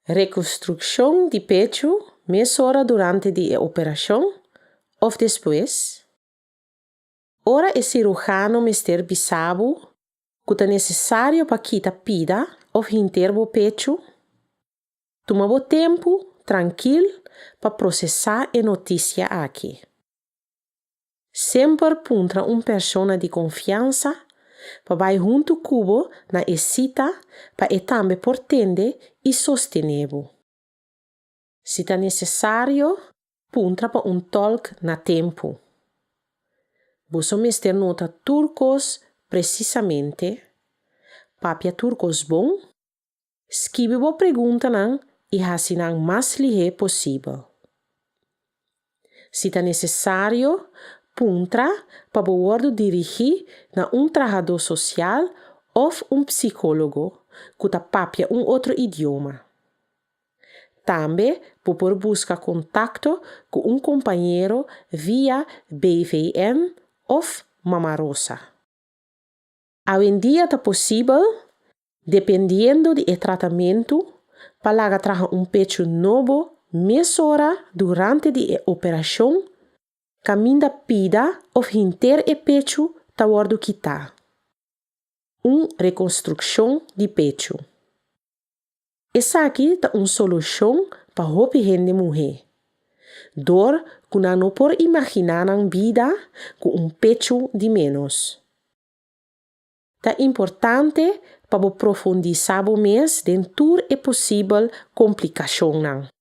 Rekonstrukshon di pechu mesora durante di e operashon òf despues? Ora e siruhano mester bisa bo ku ta nesesario pa kita pida òf hinter bo pechu, tuma bo tempu trankil pa prosesá e notisia aki. Semper puntra un persona di konfiansa pa bai huntu ku bo na e sita pa e tambe por tende i sostené bo. Si ta nesesario, puntra pa un tòlk na tempu. Boso mester nota tur kos presisamente, papia tur kos bon, skibi bo preguntanan i hasi nan mas lihé posibel. Si ta nesesario, puntra pa bo wòrdu dirigí na un trahadó sosial òf un psikólogo ku ta papia un otro idioma. Tambe bo por buska kontakto ku un kompañero via BVN òf Mama Rosa. Awendia ta posibel, dependiendo di e tratamentu, pa laga traha un pechu nobo mesora durante di e operashon kaminda pida òf hinter e pechu ta wòrdu kitá, un rekonstrukshon di pechu. Esaki ta un solushon pa hopi hende muhé, dor ku nan no por imaginá nan bida ku un pechu di ménos. Ta importante pa bo profundisá bo mes den tur e posibel komplikashonnan.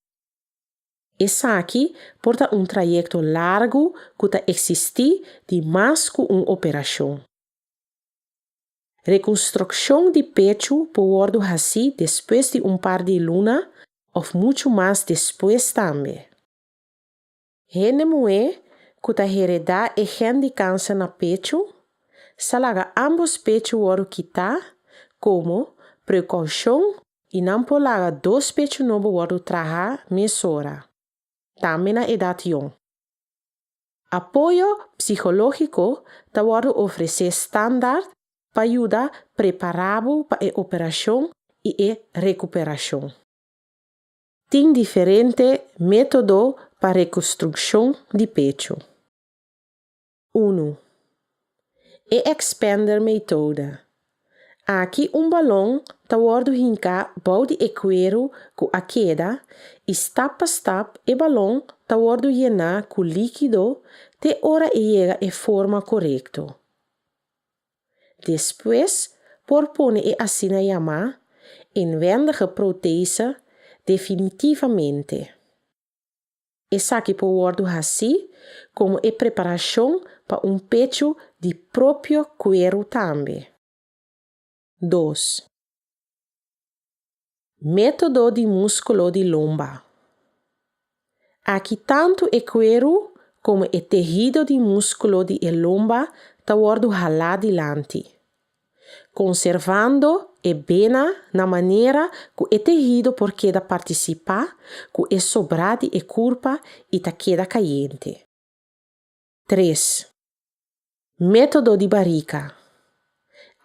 Esaki por ta un trayekto largu ku ta eksistí di mas ku un operashon. Rekonstrukshon di pechu por wòrdu hasí despues di un par di luna òf muchu mas despues tambe. Hende muhé ku ta heredá e gen di kanser na pechu sa laga ámbos pechu wòrdu kitá komo prekoushon i nan por laga dos pechu nobo wòrdu trahá mesora, tambe na edat yòn. Apoyo psikológiko ta wòrdu ofresé standaard pa yuda prepará bo pa e operashon i e rekuperashon. Tin diferente método pa rekonstrukshon di pechu. Unu. E expander methode. Aki un balon ta wòrdu hinká bou di e kueru ku a keda i stap pa stap e balon ta wòrdu yená ku líkido te ora e yega e forma korekto. Despues por pone e asina yamá inwendige prothese definitivamente. Esaki por wòrdu hasí komo e preparashon pa un pechu di propio kueru tambe. Dos. Método di múskulo di lomba. Aki tantu e kueru komo e tehido di múskulo di e lomba ta wòrdu halá dilanti. Konservando e bena na manera ku e tehido por keda partisipá ku e sobrá di e kurpa i ta keda kayente. Tres. Método di barika.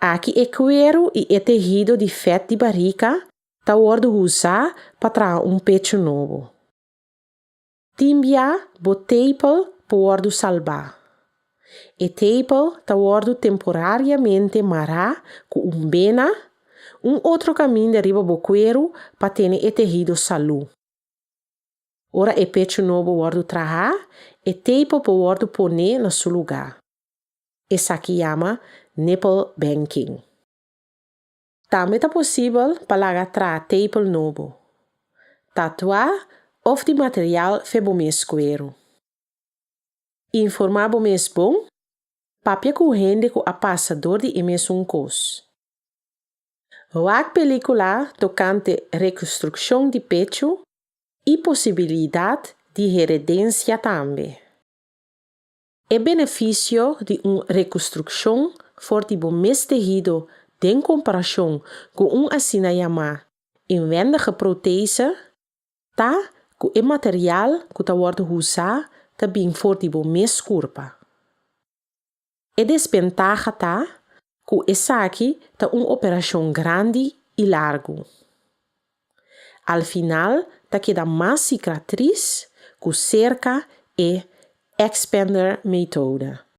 Aki e kueru i e tehido di fèt di barika ta wòrdu usá pa traha un pechu nobo. Tin bia bo tepel por wòrdu salbá. E tepel ta wòrdu temporariamente mará ku un bena, un otro kaminda riba bo kueru pa tene e tehido salú. Ora e pechu nobo wòrdu trahá, e tepel por wòrdu poné na su lugá. Esaki yama nipple banking. Tambe ta posibel pa laga traha tepel nobo, tatuá òf di material fe bo mes kueru. Informá bo mes bon, papia ku hende ku a pasa dor di e mesun kos. Wak pelíkula tokante rekonstrukshon di pechu i posibilidat di heredensia tambe. E benefisio di un rekonstrukshon for di bo mes tehido den komparashon ku un asina yamá inwendige protese ta ku e material ku ta wòrdu usá ta bin for di bo mes kurpa. E desbentaha ta ku esaki ta un operashon grandi i largu. Al final ta keda mas sikatris ku serka e expander methode.